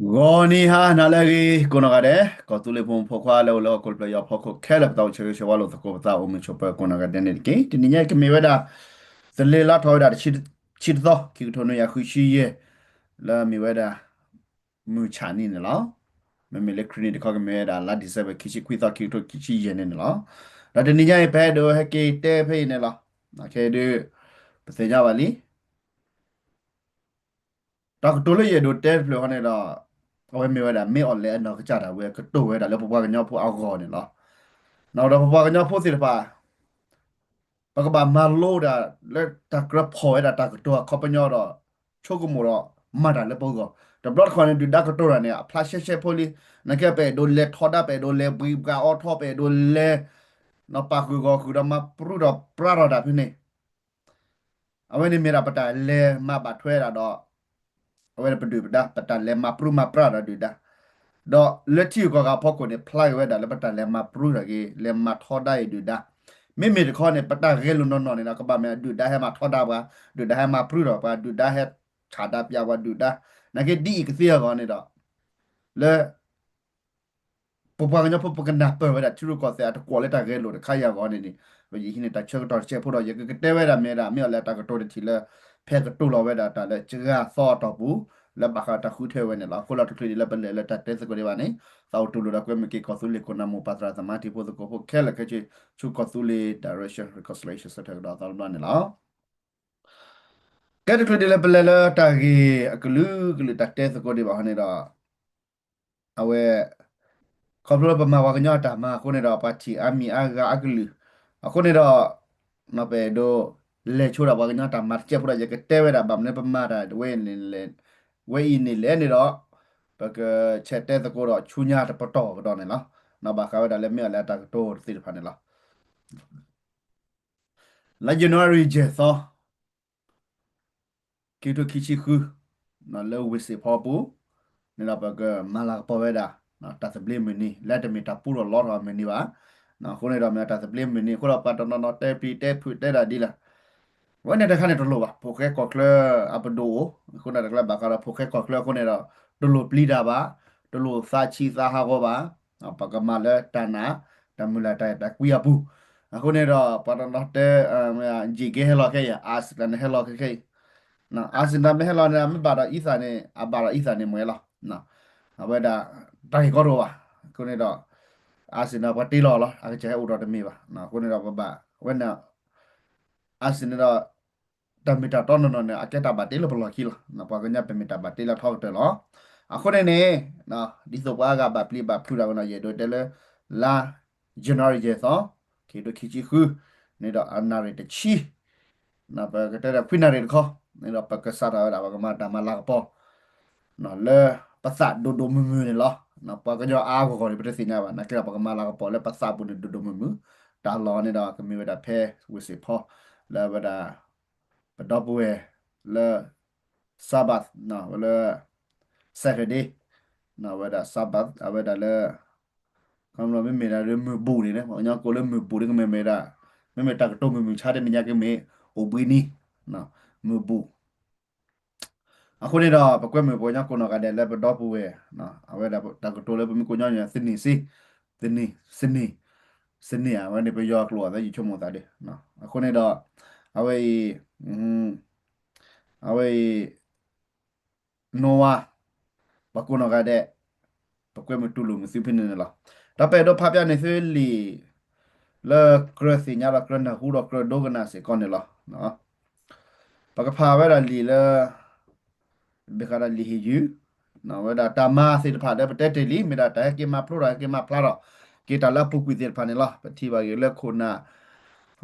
ဂီၤနံၤဟါနၤလၢအဂ့ၤ ကိးနီၢ်ဂၤဒဲး ကီၢ်သူလ့ၤဖိမုၣ်ဖိခွါလၢအိၣ်လၢဟီၣ်ခိၣ်တဖျၢၣ်ညါဖီခိၣ်ခဲလၢာ် ပသးအိၣ်ဆၢဂ့ၤဆၢဝါလိာ်သကိးပသး အိၣ်မုာ်ဆိးပၢၤကိးနီၢ်ဂၤဒဲးန့ၣ်တက့ၢ်. တနံၤညါအံၤကမ့ၢ်ဝဲဒၣ် သလ့ၤလါထီၣ်ဝဲဒၣ်တဆံတသီ ခံကထိနွံကယၤဃုဆံယဲၢ် လၢအမ့ၢ်ဝဲဒၣ် မုၢ်ဆၣ်နံၤန့ၣ်လီၤ. မ့မ့ၢ်လၢခရံာ်နံၣ်တခီကမ့ၢ်ဝဲဒၣ် လါ December ခံဆံခွံသီ ခံကထိခံဆံယဲၢ်န့ၣ်န့ၣ်လီၤ. ဒီးတနံၤညါအံၤ ပအဲၣ်ဒိးဟဲက့ၤတဲဖဲအံၤန့ၣ်လီၤ. ခဲအံၤဒုး ပသ့ၣ်ညါဘၣ်လံ တၢ်ကတိၤလၢယအဲၣ်ဒိးတဲတဖျၢၣ်ဃီန့ၣ်ဒီး အဝဲမ့ၢ်ဝဲဒၣ် မ့ၢ်အီၤလဲၣ်အနီၢ်ကစၢ်ဒၣ်ဝဲကတိၤဝဲဒၣ်လၢပပှၤကညီဖိအဂီၢ်န့ၣ်လီၤ. ဒီးပပှၤကညီဖိသ့ၣ်တဖၣ် ပကဘၣ်မၤလိဒၣ်လၢတၢ်ကြၢးဖီၣ်ဝဲဒၣ်တၢ်ကတိၤအခီပညီဒီး ဆိကမိၣ်ဒီးမၤတၢ်လၢပဂီၢ် တဘျီတခီၣ်န့ၣ် ဒုၣ်ဒါကတိၤတၢ်န့ၣ် အဖျါရှဲရှဲဖိလံ. နာ်က့ပအဲၣ်ဒိးလဲၤထီဒါ ပအဲၣ်ဒိးလဲၤဘှံးဘှါအီထီ ပအဲၣ်ဒိးလဲၤ ပာ်ဃုာ်ဂီၢ်ဃုာ်ဒီးမၤပြူဒီးပြါထီၣ်တၢ်ဖဲန့ၣ် အဝဲန့ၣ်မ့ၢ်ဒၣ်ပတၢ်လဲၤမၤဘၣ်ထွဲဒၣ်ဒီး အဝဲဒၣ်ပဒုၣ်ပဒါ ပတၢ်လဲၤမၤပြူမၤပြါဒီးဒုၣ်ဒါ ဒီးလၢထံဂုၤကီၢ်ဂၤအဖီခိၣ်န့ၣ် ဖျါက့ၤဝဲဒၣ်လၢပတၢ်လဲၤမၤပြူထီၣ်က့ၤ လဲၤမၤထီဒါအံၤဒုၣ်ဒါ. မ့မ့ၢ်တခီန့ၣ် ပတၢ်ဂဲၤလိာ်နီၢ်နီၢ်န့ၣ်ဒီး ကဘၣ်မ့ၢ်ဒုၣ်ဒါဟဲမၤထီဒါပှၤ, ဒုၣ်ဒါဟဲမၤပြူထီၣ်ပှၤ, ဒုၣ်ဒါဟဲဆၣ်ဒါပျးပှၤဒုၣ်ဒါ. နာ်က့ဒ်အံၤကသ့အဂီၢ်န့ၣ်ဒီး လၢ ပပှၤကညီဖိပကနၢ်ပၢၢ်ဝဲဒၣ်ထံရူၢ်ကီၢ်သဲးအတကွီၣ်လၢတၢ်ဂဲၤလိာ်တခါအံၤအဂီၢ်န့ၣ်န့ၣ် ယဟံးန့ၢ်တၢ်ဆၢကတီၢ်တစဲးဖိဒီး ယကကတဲဝဲဒၣ်မ့ၢ်ဝဲဒၣ် မ့ၢ်အီၤလဲၣ်တၢ်ကတိၤတထံၣ်လၢ ဖဲကတိၤလီၤဝဲဒၣ်တၢ်လၢစှၤသီအတီၢ်ပူၤ လၢဘၣ်ဃးတၢ်ဃုထၢဝဲန့ၣ်လီၤ. အဃိလီၤတချုးဒံးလၢပလဲၤလၢတၢ်တဲသကိးဒံးဘၣ်န့ၣ် သးအိၣ်တူၢ်လိာ်ဒီးကွဲမုာ်က့ၤကီၢ်သူလ့ၤခိၣ်နၢ်မိၢ်ပၢ်သရၣ်သမါတံၤဖိသကိးဖိခဲလၢာ်ခဲဆ့ ဆူကီၢ်သူလ့ၤ Direction Reconciliation Center ကဒီးသီတဘျီန့ၣ်လီၤ. ကဲတချုးဒံးလၢပလဲၤလၢတၢ်ဂ့ၢ်အကလုာ်ကလုာ်တၢ်တဲသကိးဒံးဘၣ်ဟီန့ၣ်ဒီး အဝဲ ခီဖျိလၢပမၤပှၤကညီအတၢ်မၤအဃိန့ၣ်ဒီး ပှၤထံၣ်အါမံၤအါဂၤအကလုာ် အဃိန့ၣ်ဒီး ပအဲၣ်ဒိး လဲၤဆိဒၣ်ပှၤကညီတၢ်မၤတစဲးဖိဒီး ယကတဲဝဲဒၣ် ဘၣ်မနုၤပမၤတၢ်ဝဲ ဝဲအံၤန့ၣ်လဲၣ်န့ၣ်ဒီး ပကဆဲးတဲသကိးဒီးဆူညါတပတီၢ်ကဒီးန့ၣ်လီၤ. ဘၣ်ဃးဝဲဒၣ်လၢမ့ၢ်အီၤလဲၣ်အတၢ်ကတိၤသ့ၣ်တဖၣ်န့ၣ်လီၤ. လါယနူၤအါရံၤယဲၢ်သီ ခံကထိခံဆံဃု လၢဝ့ၢ်စ့ၣ်ဖီအပူၤန့ၣ်ဒီး ပကမၤလၤကပီၤဝဲဒၣ် တၢ်သဘျ့မုၢ်နံၤ လၢတမ့ၢ်တၢ်ပူထီၣ်လီထီၣ်အမုၢ်နံၤဘၣ်. အဃိန့ၣ်ဒီးမ့ၢ်တၢ်သဘျ့မုၢ်နံၤအဃိဒီး ပှၤတနီၤနီၤတဲပျံၤတဲဖုးတဲဒၣ်ဒ်လဲၣ် ဝဲန့ၣ်တခါန့ၣ်တလိၣ်ဘၣ်. ဖိၣ်ဃဲကီၢ်ချၢအပဒိၣ်အိၣ် အဃိန့ၣ်တကျဲဘၣ်ဃးဒီးဖိၣ်ဃဲကီၢ်ချၢအဃိန့ၣ်ဒီး တလိၣ်ပျံၤတၢ်ဘၣ်, တလိၣ်သးဆံးသးဟးဂီၤဘၣ်. ပကမၤလၢတၢ်နာ် တၢ်မုၢ်လၢ်တၢ်အဲၣ်တၢ်ကွံအပူၤ. အဃိန့ၣ်ဒီး ပှၤတနီၤတဲ ယံာ်က့ဟဲလီၤခဲအံၤ Arsenal န့ၣ်ဟဲလီၤခဲခဲအံၤ Arsenal မ့ၢ်ဟဲလီၤန့ၣ် မ့ၢ်ဘၣ်ဒီးအံသၣ်န့ၣ် အဘၣ်ဒီးအံသၣ်န့ၣ်မ့ၢ်လီၤ. အဝဲဒၣ် တၢ်ဂ့ၢ်ကီတအိၣ်ဘၣ်. အဃိန့ၣ်ဒီး Arsenal ပှၤတ့လီၤလီၤ အကစၢ်ဟဲအိၣ်ဒီးတမ့ၢ်ဘၣ်. အဃိန့ၣ်ဒီးပဘၣ် ဝဲန့ၣ် Arsenal န့ၣ်ဒီး တၢ်မ့ၢ်တၢ်တီနီၢ်နီၢ်န့ၣ် အကဲတၢ်ဘၣ်တ့လၢပလီၢ်ခံလီၤ. ပှၤကညီပမ့ၢ်တၢ်ဘၣ်တ့လၢထီကတၢၢ်လီၤ. အဃိန့ၣ်န့ၣ် ဒ်သိးပှၤအါဂၤဘၣ်ပျံၤဘၣ်ဖုးတၢ်ဝဲန့ၣ် ယအဲၣ်ဒိးတဲလၢ လါ January ယဲၢ်သီ ခံကထိခံဆံဃု န့ၣ်ဒီးအနၣ်ရံၣ်တဆံ ပကတဲဒီးခွံနၣ်ရံၣ်တခီ န့ၣ်ဒီးပကစးထီၣ်ဝဲဒၣ် ပကမၤတၢ်မၤလၤကပီၤ လၢပသးဒိၣ်ဒိၣ်မုၢ်မုၢ်န့ၣ်လီၤ. ပှၤကညီအါအါဂီၢ်ဂီၢ်န့ၣ် ပတသ့ၣ်ညါဘၣ်. နာ်က့ဒီးပကမၤလၤကပီၤလၢပသးပူၤန့ၣ်ဒိၣ်ဒိၣ်မုၢ်မုၢ် တၢ်လီၢ်န့ၣ်ဒီးကမ့ၢ်ဝဲဒၣ်ဖဲဝ့ၢ်စ့ၣ်ဖီ လၢဝဲဒၣ် ပဒီပုၢ်ဝဲၢ်လၢ Sabbath လၢ Saturday ဝဲဒၣ် Sabbath အဝဲဒၣ်လၢ မ့မ့ၢ်ဒၣ်လၢမုၢ်ဘူၣ်န့ၣ် ပှၤကညီကိးလၢမုၢ်ဘူၣ်န့ၣ် ကမ့ၢ်မ့ၢ်ဒၣ် မ့မ့ၢ်တၢ်ကတိၤမုၢ်မုၢ်ဆါတနံၤညါကမ့ၢ် အိၣ်ဘှံးနံၤ မုၢ်ဘူၣ် အဃိန့ၣ်ဒီး ပကွဲမုာ်ပှၤကညီကိးနီၢ်ဂၤဒဲးလၢပဒီပုၢ်ဝဲၢ် အဝဲဒၣ်တၢ်ကတိၤလၢပမ့ၢ်ကိးညီနုၢ် သန့ၤစ့ သန့ၤ သန့ၤ သန့ၤ အဝဲန့ၣ်ပယီၤကျိာ်အသး ယဆိကမိၣ်သးဒီး အဃိန့ၣ်ဒီး အဝဲအံၤ အဝဲအံၤ နိဝါ ပှၤကိးနီၢ်ဂၤဒဲး ပကွဲမုာ်တူၢ်လိာ်မုာ်သုဖဲန့ၣ်န့ၣ်လီၤ. ဒီးပအဲၣ်ဒိးဖးဖျါန့ၢ်သုလံာ် လၢကြၢးသ့ၣ်ညါဒီးကြၢးနၢ်ဟူဒီးကြၢးဒိကနၣ်စ့ၢ်ကီးန့ၣ်လီၤ. ပကဖးဝဲဒၣ်လံာ်လၢ ဘၣ်ဃးဒီးလံာ်ဟ့ၣ်ယုၢ် ဝဲဒၣ်တၢ်မၤသ့ၣ်တဖၣ်လၢပတဲတ့ၢ်လံ မ့ၢ်ဒၣ်တၢ်ဟဲက့ၤမၤဖျိထီၣ် ဟဲက့ၤမၤဖျါထီၣ် က့ၤတၢ်လၢအပူၤကွံာ်သ့ၣ်တဖၣ်န့ၣ်လီၤ. ပထံၣ်ဘၣ်ဂ့ၤလၢခိၣ်နၢ်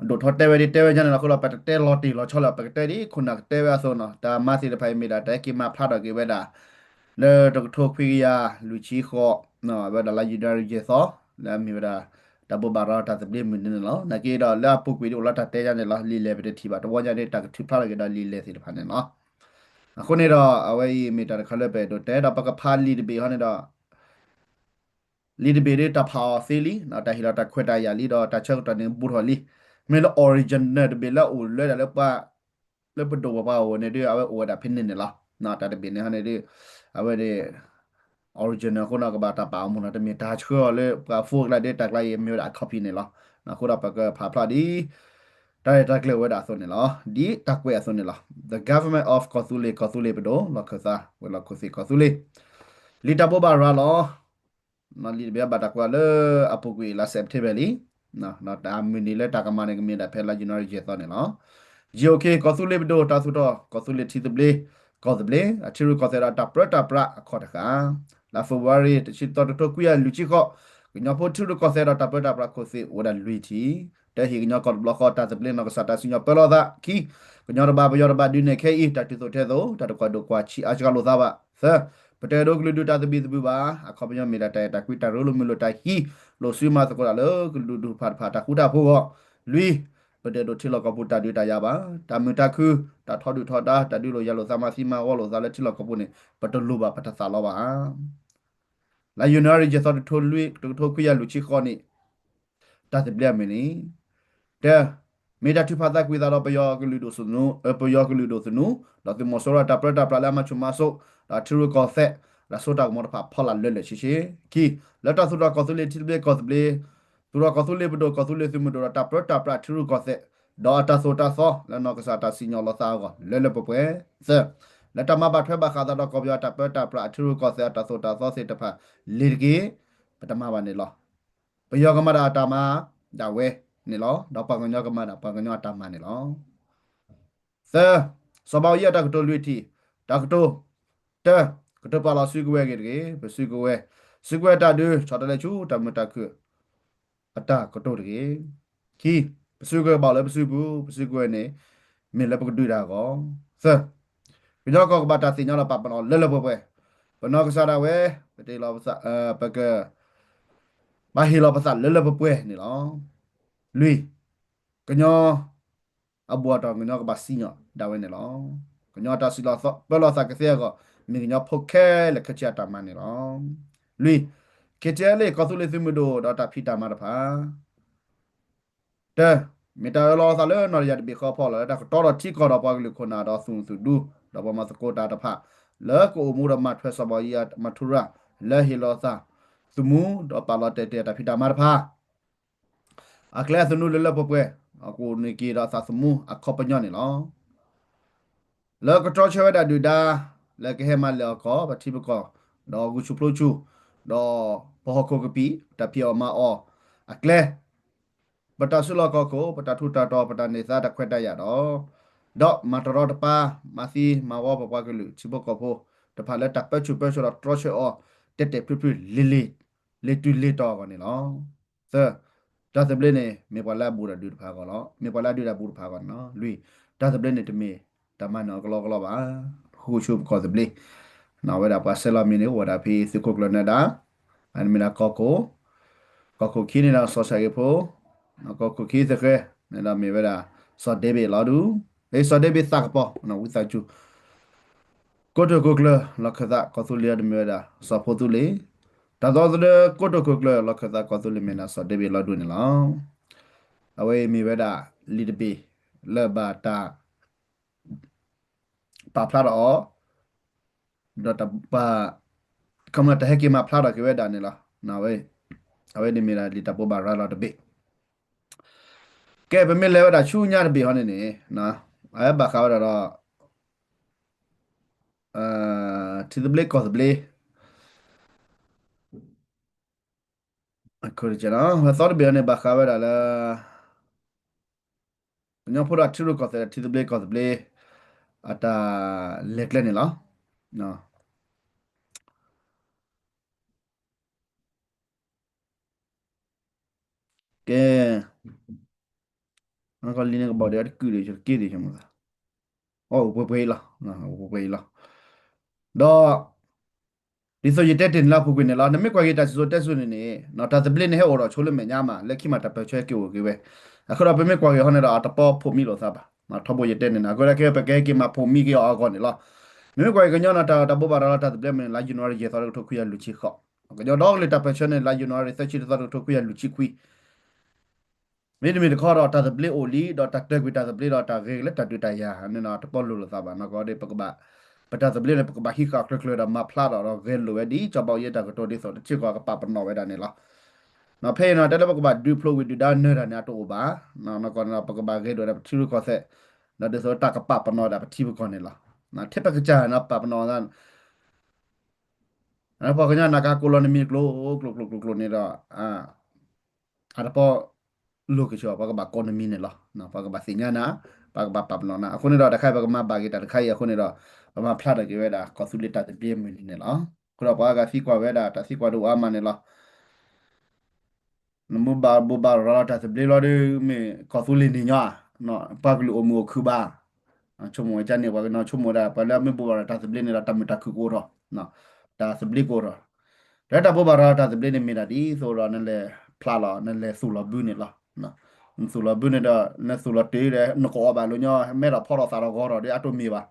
ဒိၣ်ထီၣ်တဲဝဲဒ်တဲဝဲညါန့ၣ်လီၤ. အဃိဒီး ပတတဲလီၤတံၢ်လီၤဆီလၢ ပကတဲဒ်ခိၣ်နၢ်ကတဲဝဲအသိးန့ၣ် တၢ်မၤသ့ၣ်တဖၣ်အံၤမ့ၢ်ဒၣ်တၢ်ဟဲက့ၤမၤဖျါထီၣ်က့ၤဝဲဒၣ် လၢတကထိခွံကယၤလွံၢ်ဆံဃိး ဝဲဒၣ်လါယနူၤအါရံၤယဲၢ်သီ လၢအမ့ၢ်ဝဲဒၣ် တၢ်ဘိးဘၣ်ရၤတၢ်သဘျ့မုၢ်နံၤန့ၣ်လီၤ. နာ်က့ဒီးလၢအပူၤကွံာ်ဒ်အိၣ်လၢတၢ်တဲညါန့ၣ်လီၤ. လံာ်လဲၢ်ပတထံၣ်ဘၣ် တဝီညါန့ၣ် တၢ်ကထုးဖျါထီၣ်က့ၤဒီးလံာ်လဲၢ်သ့ၣ်တဖၣ်န့ၣ်လီၤ. အဃိန့ၣ်ဒီး အဝဲအံၤမ့ၢ်တၢ်တခါလၢပအဲၣ်ဒိးတဲ ဒီးပကဖးလံာ်တဘ့ၣ်ဟီန့ၣ်ဒီး လံာ်တဘ့ၣ်ဒ်တၢ်ဖးအီၤသ့လံ တၢ်ဟ့ၣ်လီၤတၢ်ခွဲးတၢ်ယာ်လံ ဒီးတၢ်ဆၢကတီၢ်န့ၣ်ဘူးထီၣ်လံ. မ့ၢ်လၢ original တဘ့ၣ်လၢအိၣ်လၢဒၣ်လၢပှၤ လၢပဒိၣ်ပပှၢ်အိၣ်န့ၣ်ဒီး အဝဲအိၣ်ဝဲဒၣ်ဖဲန့ၣ်န့ၣ်လီၤ. တၢ်တဘ့ၣ်န့ၣ်ဟီန့ၣ်ဒီး အဝဲန့ၣ် original အဃိန့ၣ် ကဘၣ်တၢ်ပာ်အီၤမူနီၤ တမ့ၢ်တၢ်ဆှၢအီၤလၢပှၤ phone ကျါဒ်တၢ်ကျါအံၤ မ့ၢ်ဝဲဒၣ်အ copy န့ၣ်လီၤ. အဃိဒီးပကဖးဖျါဒ် တၢ်ရဲၣ်တၢ်ကျဲၤဝဲဒၣ်အသိးန့ၣ်လီၤ. ဒ်တၢ်ကွဲးအသိးန့ၣ်လီၤ. The government of ကီၢ်သူလ့ၤ ကီၢ်သူလ့ၤပဒိၣ် လီၢ်ခၢၣ်သး ဝဲၤလီၢ်ခိၣ်သ့ၣ်ကီၢ်သူလ့ၤ လံာ်တၢ်ဘိးဘၣ်ရၤလီၤ. လံာ်တဘ့ၣ်ဘၣ်တၢ်ကွဲးလၢအပူၤကွံာ်လါ September လံ. တၢ်မုၢ်နံၤလၢတၢ်ကမၤန့ၣ် ကမ့ၢ်ဒၣ်ဖဲလါ January ယဲၢ်သီန့ၣ်လီၤ. GOK ကီၢ်သူလ့ၤပဒိၣ် တၢ်သူၣ်ထီၣ် ကီၢ်သူလ့ၤထံသဘျ့ ကီၢ်သဘျ့ အထံရူၢ်ကီၢ်သဲးဒီးတၢ်ပြၢတၢ်ပြးအခီၣ်တဃာ် လါ February တဆံသီ တကထိခွံကယၤလွံၢ်ဆံဃိး ကညီဖိထံရူၢ်ကီၢ်သဲးဒီးတၢ်ပြၢတၢ်ပြးခိၣ်သ့ၣ်အိၣ်ဝဲဒၣ်လွံၢ်ထံၣ်. တၢ ဟ့ၣ်ကညီကီၢ်တဘျီဃီ တၢ်သဘျ့နီၢ်ကစၢ်တၢ်စံၣ်ညီၣ်ပၢလီၤသး. ခံ ကညီတဘၣ် ပယီၤတဘၣ်ဒုးနဲၣ်ခဲအံၤ တၢ်တုၤသိးထဲသိး တၢ်တကွၢ်ဒိၣ်ကွၢ်ဆံးအါစှၤလိာ်သးဘၣ်. သၢ ပတအဲၣ်ဒိးကလုာ်ဒူၣ်တၢ်သဘံၣ်သဘုၣ်ဘၣ်. အခီပညီမ့ၢ်ဒၣ်တၢ်အဲၣ်တၢ်ကွံ တၢ်ရ့လိာ်မုာ်လိာ် တၢ်ဟံးလိာ်စုမၤသကိးတၢ်လၢကလုာ်ဒူၣ်တဖၣ်တဖၣ်တၢ်ဃူတၢ်ဖိးအဂီၢ်. လွံၢ် ပတအဲၣ်ဒိးထံလီၢ်ကီၢ်ပူၤတၢ်ဒုးတၢ်ယၤဘၣ်. တၢ်မုာ်တၢ်ခုၣ် တၢ်ထီဒုၣ်ထီဒါ တၢ်ဒုးလိာ်ယၤလိာ်သး မၤသံမၤဝီလိာ်သးလၢထံလီၢ်ကီၢ်ပူၤန့ၣ် ပတလိၣ်ဘၣ် ပတသးလီဘၣ်. လါ January ယဲၢ်သီ တကထိခွံကယၤလွံၢ်ဆံဃိးန့ၣ် တၢ်သဘျ့အမုၢ်နံၤ. တၢ မ့ၢ်တၢ်ထုးဖးသးကွံာ်သးဒီးပယီၤကလုာ်ဒူၣ်သနူ ပယီၤကလုာ်ဒူၣ်သနူ ဒီးသုးမီၤစိရိၤတၢ်ပြၢတၢ်ပြးလၢအမၤဆူၣ်မၤစိး ဒီးထံရူၢ်ကီၢ်သဲး တၢ်စိတၢ်ကမီၤတဖၣ်ဖီလာ်လၢလၢာ်ဆ့ဆ့. ခံ လၢတၢ်သူၣ်ထီၣ်ကီၢ်သူလ့ၤထံသဘျ့ကီၢ်သဘျ့ သူၣ်ထီၣ်ကီၢ်သူလ့ၤပဒိၣ် ကီၢ်သူလ့ၤသုးမုၢ်ဒိၣ်ဒီးတၢ်ပြၢတၢ်ပြးအထံရူၢ်ကီၢ်သဲး ဒီးအတၢ်သိၣ်တၢ်သီလၢနီၢ်ကစၢ်တၢ်စံၣ်ညီၣ်လီၤသးအဂီၢ် လၢလၢပှဲၤပှဲၤ. သၢ လၢတၢ်မၤဘၣ်ထွဲဘၣ်ဃးသးဒီးကီၢ်ပယီၤတၢ်ပြၢတၢ်ပြးအထံရူၢ်ကီၢ်သဲးအတၢ်သိၣ်တၢ်သီသ့ၣ်တဖၣ်လ့ၤတက့ၢ် ပတမၤဘၣ်န့ၣ်လီၤ. ပယီၤကမၤဒၣ်အတၢ်မၤဒၣ်ဝဲန့ၣ်လီၤ. ဒီးပှၤကညီကမၤဒၣ်ပှၤကညီအတၢ်မၤန့ၣ်လီၤ. သၢ စီၤဘးအူကၠံအတၢ်ကတိၤလွံၢ်ထံၣ်, တၢ်ကတိၤ တၢ ကတိၤပာ်လီၤစုကဝဲၤဂ့ၤတဂ့ၤ, ပစုကဝဲၤ, စုကဝဲၤတၢ်ဒုး ဆီတလဲဆူတၢ်မုာ်တၢ်ခုၣ် အတၢ်ကတိၤတဂ့ၤ. ခံ ပစုကဝဲၤဘၣ်လၢပစုပူၤ, ပစုကဝဲၤန့ၣ် မ့ၢ်လၢပကဒုးတၢ်အဂီၢ်. သၢ ကညီကီၢ်ကဘၣ်တၢ်သ့ၣ်ညါလီၤပာ်ပနီၣ်လၢလၢပှဲၤပှဲၤ, ပနီၢ်ကစၢ်ဒၣ်ဝဲ ပတ့လီၤပသး ပက ဘၣ်ဟ့ၣ်လီၤပသးလၢလၢပှဲၤပှဲၤန့ၣ်လီၤ. လွံၢ် ကညီ အဘူးအတီၢ် ကညီကဘၣ်စံၣ်ညီၣ်ဒၣ်ဝဲန့ၣ်လီၤ. ကညီအတၢ်စံၣ်လီၤပၢလီၤသးကသ့အဂီၢ် မ့ၢ်ကညီဖိခဲလၢာ်ခဲဆ့အတၢ်မၤန့ၣ်လီၤ. လွံၢ် KTLA ကီၢ်သူလ့ၤသုးမုၢ်ဒိၣ်ဒီးတၢ်ဖံးတၢ်မၤတဖၣ် တၢ မ့ၢ်တၢ်အၢၣ်လီၤအသးလၢနီၢ်တယၢ်တဘ့ၣ်ဃီဖီလာ်လၢတၢ်ကတီဒီးထံကီၢ်ဒီးပှၤကလုာ်ခိၣ်နၢ်ဒီးသုးမုၢ်သံၣ်ဘိ ဒီးပှၤမၤသကိးတၢ်တဖၣ် လၢကအိၣ်မူဒီးမၤထွဲစီၤဘးအူကၠံအမၤထူရၤ လၢဟ့ၣ်လီၤသး သမူ ဒီးပာ်လီၤတဲာ်တဲာ်တၢ်ဖံးတၢ်မၤတဖၣ် အကျဲအသနူလၢလၢပှဲၤပှဲၤ အကအိၣ်န့ၢ်က့ၤဒီးအသးသမူအခီပညီန့ၣ်လီၤ. လၢကတြီဆၢဝဲဒၣ်ဒုၣ်ဒါ လၢကဟဲမၤလဲၢ်အီၣ်ကီၢ် ပထံပကီၢ် ဒီးဂုာ်ဆူၣ်ပျိဆူၣ် ဒီးပဟီၣ်ခိၣ်ကပံာ် တၢ်ဖံးအီၣ်မၤအီၣ်အကျဲ ပတၢ်စုလီၢ်ခီၣ်ခိၣ် ပတၢ်ထူးတၢ်တီၤ ပတၢ်န့ၢ်သါတၢ်ခွဲးတၢ်ယာ်ဒီး ဒီးမၤတရီတပါ မၤသံမၤဝီပပှၤကလုာ် ထံဖိကီၢ်ဖိတဖၣ်လၢတၢ်ပၢဆူၣ်ပၢစိးဒီးတြီဆၢအီၤ တဲာ်တဲာ်ဖျုးဖျုး လ့ၤလ့ၤ လ့ၤတုၤလ့ၤတီၤအဂီၢ်န့ၣ်လီၤ. သၢ တၢ်သဘျ့န့ၣ် မ့ၢ်ပှၤလၢအဘူးဒီးဒုးတဖၣ်အဂီၢ်လီၤ. မ့ၢ်ပှၤလၢအဒုးတၢ်ဘူးတဖၣ်အဂီၢ်န့ၣ်လီၤ. လွံၢ် တၢ်သဘျ့န့ၣ် တမ့ၢ်တၢ်မၤနၢၤအကလီကလီဘၣ်. ဃုဆူပကီၢ်သဘျ့ အဝဲဒၣ်ပှၤဆဲးလီၤမံၤန့ၣ် အိၣ်ဝဲဒၣ်ဖဲသုးခိၣ်ကျၢၢ်နၢၤဒါ အမ့ၢ်ဒၣ်ကီၢ်ခိၣ် ကီၢ်ခိၣ်ခံန့ၣ်ဒီးစီၤဆၣ်ဂ့ၤဖိ ကီၢ်ခိၣ်ခံသဃဲၤန့ၣ်ဒီးမ့ၢ်ဝဲဒၣ် စီၤဒ့ဘ့ၣ်လီၤဒူ အစီၤဒ့ဘ့ၣ်သးကပီၤ ဝံသးစူၤ ကိတိာ်ခိၣ်ကျၢၢ်လီၢ်ခၢၣ်သးကီၢ်သူလ့ၤဒီးမ့ၢ်ဝဲဒၣ် စီၤဖိသူလ့ၤ တၢ်သီသဒၢကိတိာ်ခိၣ်ကျၢၢ်လီၢ်ခၢၣ်သးကီၢ်သူလ့ၤမ့ၢ်ဒၣ်စီၤဒ့ဘ့ၣ်လီၤဒူန့ၣ်လီၤ. အဝဲအံၤမ့ၢ်ဝဲဒၣ်လံာ်တဘ့ၣ်လၢဘၣ်တၢ် ပာ်ဖျါထီၣ်အီၤ ဒီးတၢ်ပာ် ခီမ့ၢ်တၢ်ဟဲက့ၤမၤဖျါထီၣ်က့ၤဝဲဒၣ်န့ၣ်လီၤ. အဝဲန့ၣ်မ့ၢ်ဒၣ်လံာ်တၢ်ဘိးဘၣ်ရၤလီၤတဘ့ၣ် ကဲ ပမ့ၢ်လဲၤဝဲဒၣ်ဆူညါတဘ့ၣ်ဟီန့ၣ်န့ၣ် အဝဲဘၣ်ဃးဝဲဒၣ်ဒီး ထံသဘျ့ကီၢ်သဘျ့ အသီတဘ့ၣ်န့ၣ် ဘၣ်ဃးဝဲဒၣ်လၢ ကညီဖိဒီးထံရူၢ်ကီၢ်သဲး ထံသဘျ့ကီၢ်သဘျ့ အတၢ်လဲၤကျဲန့ၣ်လီၤ. ကဲ လံန့ၣ်ကဘီဒံးတကုာ်ဒံး တက့ၢ်ဒံး အိၣ်ပှဲၤပှဲၤအံၤလီၤ အိၣ်ပှဲၤပှဲၤအံၤလီၤ. ဒီး ဒ်သိးယတဲတ့ၢ်န့ၣ်လၢအပူၤကွံာ်န့ၣ်လီၤ. နမ့ၢ်ကွၢ်က့ၤတၢ်စံၣ်စိၤတဲစိၤန့ၣ်န့ၣ် တၢ်သဘျ့န့ၣ်ဟဲအိၣ်ဒီးဆိလၢမဲာ်ညါမး လၢခံမးတၢ်ပၢၢ်ဆၢက့ၤအိၣ်က့ၤဝဲ. အဃိဒီးပမ့ၢ်ကွၢ်က့ၤဟီန့ၣ်ဒီး အတပီဖိးမံလိာ်သးဘၣ်. ထီဘိယတဲန့ၣ်န့ၣ် အဃိဒီးကဲ ပကဟဲက့ၤမၤဖိးမံက့ၤအီၤအဂီၢ်န့ၣ်လီၤ. မ့မ့ၢ်ကွၢ်က့ၤကညီန့ၣ် တၢ်တၢ်ဘိးဘၣ်ရၤလီၤတၢ်သဘျ့မ့ၢ်န့ၣ် လါယနူၤအါရံၤ ယဲၢ်သီ တကထိခွံကယၤလွံၢ်ဆံဃိး, ကညီဒီကလုာ်တၢ်ပၢၢ်ဆၢန့ၣ် လါယနူၤအါရံၤ သၢဆံတသီ တကထိခွံကယၤလွံၢ်ဆံခွံ မ့တမ့ၢ်တခီဒီး တၢ်သဘျ့အိၣ်လံ ဒီးတၢ်တၢၢ်ကွံာ်တၢ်သဘျ့ဒီးတၢ်ဂ့ၤလၢတၢ်ဒုးတၢ်ယၤန့ၣ် တပီလိာ်လိာ်သးဘၣ်နီၢ်ကီၢ်ဒီး ပကဘၣ် ပတၢ်သဘျ့န့ၣ် ပကဘၣ်ဟံးဃာ်ကျၢၤကျၢၤဒီးမၤဖျါထီၣ်ဒီးဂဲၤလိာ်ဝဲဒ်စီၤဘၣ်အူယ့တၢ်ကတိၤဒ်သိး တထံၣ်ကီးကပာ်ပနီၣ်ဝဲဒၣ်န့ၣ်လီၤ. ဖဲအံၤနီၤ တဲလၢပကဘၣ်ဒုးဖျိးဝံၤဒုၣ်ဒါနၢၤတၢ်န့ၣ် အတအိၣ်ဘၣ်. နီၢ်ကီၢ်န့ၣ်ဒီး ပကဘၣ်ဂဲၤလိာ်ဒီးပထံရူၢ်ကီၢ်သဲး ဒီးဒ်သိးတၢ်ကပာ်ပနီၣ်ဒၣ်ပထံပကီၢ်န့ၣ်လီၤ. ထဲပကစၢ်န့ၣ် ပာ်ပနီၣ်သး ပှၤကညီနာ်က့ကိးလီၤနမံၤကျိၤ ကျိၤကျိၤကျိၤကျိၤန့ၣ်ဒီး အတပီလိၤကဆှီ ပှၤကဘၣ်ကိးနမံၤန့ၣ်လီၤ. ပှၤကဘၣ်သ့ၣ်ညါနၤ, ပှၤကဘၣ်ပာ်ပနီၣ်နၤ. အဃိန့ၣ်ဒီး တခါအံၤပကမၤဘၣ်က့ၤတၢ်တခါအံၤအဃိန့ၣ်ဒီး ပမၤဖျါထီၣ်က့ၤဝဲဒၣ် ကီၢ်သူလ့ၤတၢ်သဘျ့မုၢ်နံၤန့ၣ်လီၤ. အဃိဒီးပှၤဂၤသံကွၢ်ဝဲဒၣ် တၢ်သံကွၢ်ဒိၣ်အါမးန့ၣ်လီၤ. နမ့ၢ်ဘၣ်ဘိးဘၣ်ရၤလီၤတၢ်သဘျ့လီၤဒီး မ့ၢ်ကီၢ်သူလ့ၤန့ၣ်ညီဧါ, ပှၤကလုာ်အိၣ်မုာ်အိၣ်ခုၣ်ဘၣ်. ဆိကမိၣ်ဝဲဒ်န့ၣ် ပှၤကညီဆိကမိၣ်ဝဲဒၣ် ပှၤလၢအမ့ၢ်ဘိးဘၣ်ရၤတၢ်သဘျ့န့ၣ်ဒီး တၢ်မုာ်တၢ်ခုၣ်ကအိၣ်ထီၣ်, တၢ်သဘျ့ကအိၣ်ထီၣ်. ဒီးတၢ်ဘိးဘၣ်ရၤတၢ်သဘျ့န့ၣ်မ့ၢ်ဒၣ်ဒ်သိးဒီး နလဲၤဖျါလီၤ နလဲၤသူၣ်လီၤဘုန့ၣ်လီၤ. နသူၣ်လီၤဘုန့ၣ်ဒီး နသူၣ်လီၤတုၤဒီး နကအီၣ်ဘၣ်လၢညီ မဲထီၣ်ဖီထီၣ်သးထီၣ်ဂီၤထီၣ်ဒီးအတိၢ်မ့ၢ်ဘၣ်.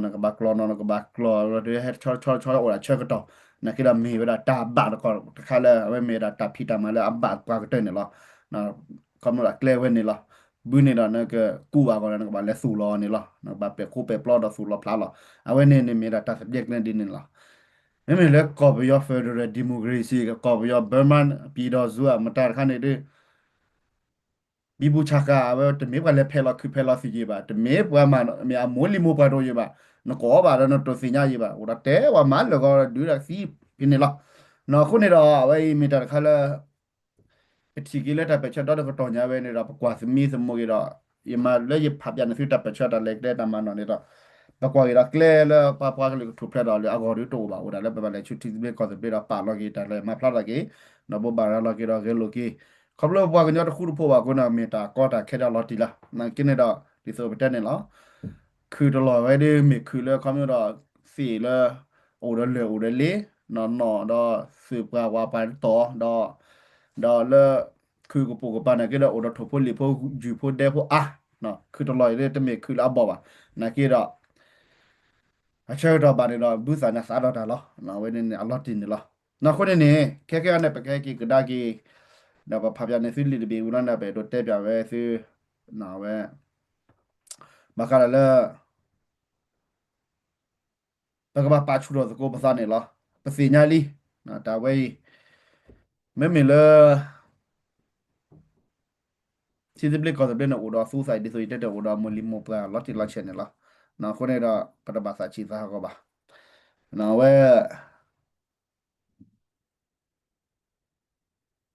နကဘၣ်ကျီၢ်နီၤ နကဘၣ်ကျီၢ်ဒီးဟဲဆီဆီဆီအိၣ်ဒၣ်ဆၢကတီၢ်, နာ်က့ဒီးမ့ၢ်ဝဲဒၣ်တၢ်ဘၣ်တခီတခါလၢ အဝဲမ့ၢ်ဝဲဒၣ်တၢ်ဖံးတၢ်မၤလၢအဘၣ်ပှၤကတၢၢ်န့ၣ်လီၤ. ခီဖျိလၢကျဲဝဲန့ၣ်လီၤ. ဘုန့ၣ်ဒီး နကကူးဘၣ်ဂီၢ်ဒီး နကဘၣ်လဲၤသူၣ်လီၤန့ၣ်လီၤ. နကဘၣ်ပဲာ်ခိပဲာ်ပျီဒီးသူၣ်လီၤဖျါလီၤ. အဝဲန့ၣ်န့ၣ်မ့ၢ်ဒၣ်တၢ်သဘျ့ကျဲဒ်န့ၣ်လီၤ. မ့မ့ၢ်လၢကီၢ်ပယီၤ federal democracy ကီၢ်ပယီၤ Burma ပြည်ထောင်စု အမတၤတခါန့ၣ်ဒီး ဘံဘူဆးဃာ် အဝဲတမ့ၢ်ပှၤလဲၤဖဲးလီၤခုးဖဲးလီၤသံးယံၤဘၣ်, တမ့ၢ်ပှၤမၤမ့ၢ်အမိၢ်လံၤမိၢ်ပှၢ်တအိၣ်ယံၤဘၣ်, နကအီၣ်ဘၣ်ဒီးနတိၢ်သ့ၣ်ညါယံၤဘၣ်, အိၣ်ဒီးတဲဝဲမၤလၢာ်ဂီၤဒုးဒၣ်သံဖဲန့ၣ်လီၤ. အဃိန့ၣ်ဒီး အဝဲအံၤမ့ၢ်တၢ်တခါလၢ ပထံၣ်က့ၤလၢတၢ်ပၢၢ်ဆၢဒီတကတီၢ်ညါဝဲန့ၣ်ဒီး ပကွၢ်သမံသမိးက့ၤဒီး ယမၤလၢယဖးပၠးန့ၢ်သုတၢ်ပၢၢ်ဆၢတၢ်လဲၤကျဲတၢ်မၤနီၣ်န့ၣ်ဒီး ပကွၢ်က့ၤဒီးကျဲလၢပှၤပှၤကလုာ်ကထူၣ်ဖျဲးဒီးလၢအဂီၢ်ဒုးတအိၣ်ဘၣ်, အိၣ်ဒၣ်လၢပဘၣ်လဲၤဆူထံသဘျ့ကီၢ်သဘျ့ဒီးပာ်လီၤက့ၤတၢ်လဲၤ မၤဖျါထီၣ်က့ၤ ဒီးဘိးဘၣ်ရၤလီၤက့ၤဒီးဂဲၤလိာ်က့ၤ, ခီဖျိပှၤကညီတဃူတဖိးဘၣ်အဃိန့ၣ် မ့ၢ်တၢ်ကီတၢ်ခဲဒၣ်လီၤတံၢ်လီၤ. နာ်က့န့ၣ်ဒီး ဒ်သိးပတဲန့ၣ်လီၤ. ခုတလီၢ်ဝဲဒၣ်မ့ၢ်ခုလၢခီဖျိဒီး သ့ၣ်လၢ အိၣ်ဒီးလၢၢ်အိၣ်ဒီးလ့ နီၢ်နီၢ်ဒီးသုးပှၤဝးပှၤတတီၤ ဒီး ဒီးလၢ ခုကပိာ်ကပၤနာ်က့ဒီး အိၣ်ဒီးထိၣ်ဖိလံာ်ဖိ ယုၢ်ဖိဒဲဖိအါ, ခုတလီၢ်အံၤတမ့ၢ်ခုလၢအဘီၣ်ဘၣ်. နာ်က့ဒီး အဆၢကတီၢ်ဘၣ်န့ၣ်ဒီး ဘုသးနသးဒီးတၢ်လီၤ. အဝဲန့ၣ်န့ၣ် အလီၤတံၢ်န့ၣ်လီၤ. အဃိန့ၣ်န့ၣ် ခဲကဲန့ၣ် ပကဟဲက့ၤကဒါက့ၤ ဒီးပဖးပၠးန့ၢ်သုလံာ်တဘ့ၣ်ဝံၤလီၤန့ၣ် ပအဲၣ်ဒိးတဲပၠးဝဲသု ဝဲ ဘၣ်ဃးဒီးလၢ ပကဘၣ်ပာ်ဆူၣ်ထီၣ်သကိးပသးန့ၣ်လီၤ. ပသ့ၣ်ညါလံ တၢ်ဝဲအံၤ မ့မ့ၢ်လၢ ထံသဘျ့ကီၢ်သဘျ့န့ၣ် အိၣ်ဒီးသူသးအံၤဒ်သိးယတဲတၢ်အိၣ်ဒီးမိၢ်လံၤမိၢ်ပှၢ်လီၤတံၢ်လီၤဆဲးန့ၣ်လီၤ. အဃိန့ၣ်ဒီး ပတဘၣ်သးဆံးသးဟးဂီၤဘၣ်. အဝဲ